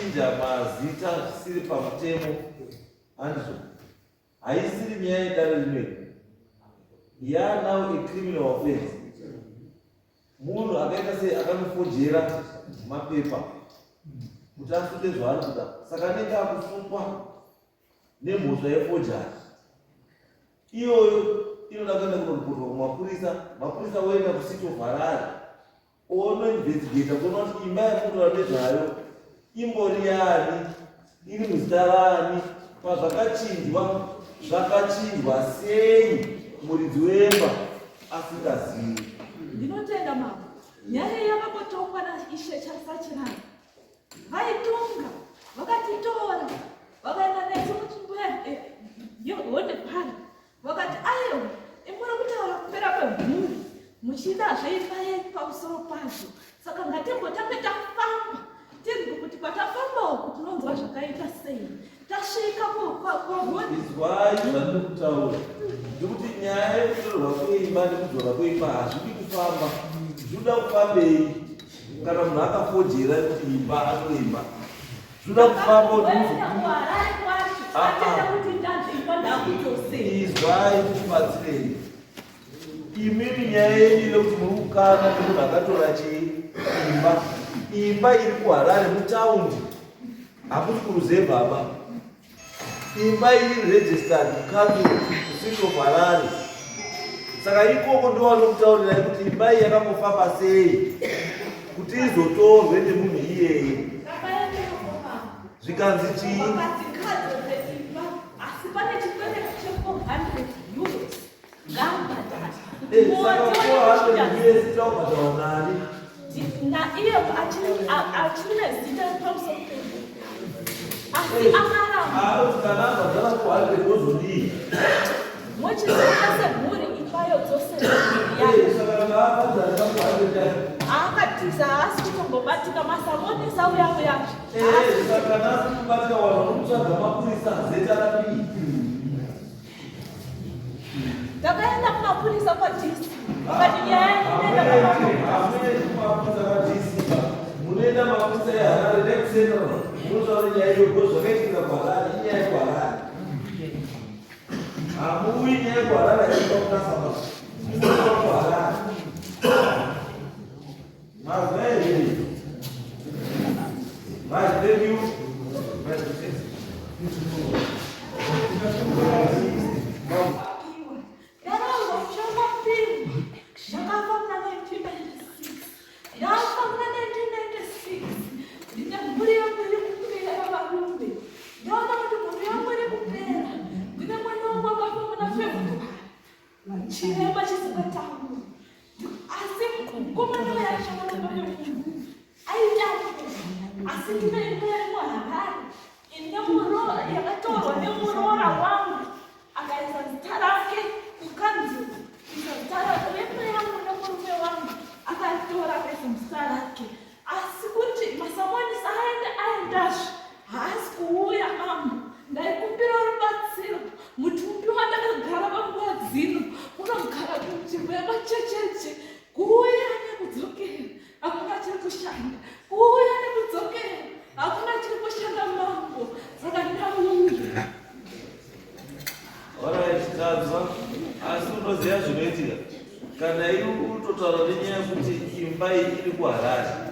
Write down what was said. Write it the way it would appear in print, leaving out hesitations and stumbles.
Akachinja mazita zvisiri pamutemo, handizvo? Haisiri nyaya yedare rino iri. Ya now a criminal offense. Munhu akaita sei akanofojera mapepa kuti asunge zvaari kuda, saka anenge akusungwa nemhosva yefojari iyoyo. Inoda kuenda kunoripotwa kumapurisa, mapurisa oenda kuCity of Harare, onoinvestigata kuona kuti imba yamunotaura nezvayo imbori yani, iri muzita rani, pazvakachinjwa zvakachinjwa sei muridzi wemba asingazivi. Ndinotenda, Mambo. Nyaya iyi yakambotongwa naIshe Sachirana. Vaitonga vakatitora, vakaenda nesu munzvimbo yeHonde Valley. Vakati, "Aiwa, imuri kutaura kupera kwemhuri, muchidazve imba yenyu pamusoro pazvo. Saka ngatimbotange tafamba, tinzwe kuti kwatafamba uku tinonzwa zvakaita sei." Tasvika kwaHonde. Izwai zvandiri kutaura, ndikuti nyaya yekutorerwa kweimba nekudzora kweimba hazvidi kufamba. Zvinoda kufambei kana munhu akafojera kuti imba atoimba? Zvinoda kufamba kuti Kuenda kuHarare kwacho, atenda kuti ndanzi imba ndakudzosera. Izwai, tibatsirei. Imimi nyaya yenyu ile kuti muri kukana nemunhu akatora chii imba. Imba iri kuHarare mutaundi, hakusi kuruzevha ba. Imba iri registered council, City of Harare. Saka ikoko ndovanokutaurirai kuti imba iyi yakambofamba sei kuti izotorwe nemunhu iyeye. Zvikanzi chii? Vakati ngadzose imba, asi pane chikwereti che€400 ngabhadhara. Saka 400 US taubhadharwa nani? Naiye achiri nezita pamusoro pedu, asi akaramba. Anoti kana abhadhara 400 ozodii? Mochizoita semhuri imba yodzosera mhuri yake. Saka kana abhadhara 400 yacho, Akatiza, haasi kutombobatika. Masamonisa uya uyazve. Saka kana asiri kubatika, vanhu vanokutsvaga mapurisa, ZRP. Takaenda kumapurisa kwaDC, vakati nyaya inoenda kwamambo. Hamuendi kumapurisa kwaDC, munoenda mapurisa eHarare nekuCentral, munotaura nyaya iyo because zvakaitikira kuHarare, inyaya yekuHarare. Hamuuyi, nyaya yekuHarare haiitwa kutasaba, munoitwa kuHarare. Mazwa here? Right, thank you. Right, Ndaramba muchangapinda. Ndakafa muna 1996. Ndafa muna 1996. Ndine mhuri yangu iri kupera, varume. Ndaona kuti mhuri yangu iri kupera. Ndine mwana wangu akafa muna February, chirema chisingatauri, asi mukomana uyo aishanda mumba memunhu aitambura. Asi ndine imba iri muHarare ine muroora, yakatorwa nemuroora wangu, akaisa zita rake kukanzuru, kuisa zita rake remba yangu nemurume wangu, akatora akaisa muzita rake. Asi kuti masamonisi aende, aendazve, haasi kuuya. Mambo, ndaikumbira rubatsiro. Mutumbi wandakagara panguva dzino unogara kunzvimbo yemachecheche. Kuuya nekudzokera hakuna chiri kushanda, kuuya nekudzokera hakuna chiri kushanda, Mambo. Saka ndauya. Alright, tanzwa. Asi unoziva zvinoitika kana iwe utotaura nenyaya yekuti imba iyi iri kuHarare.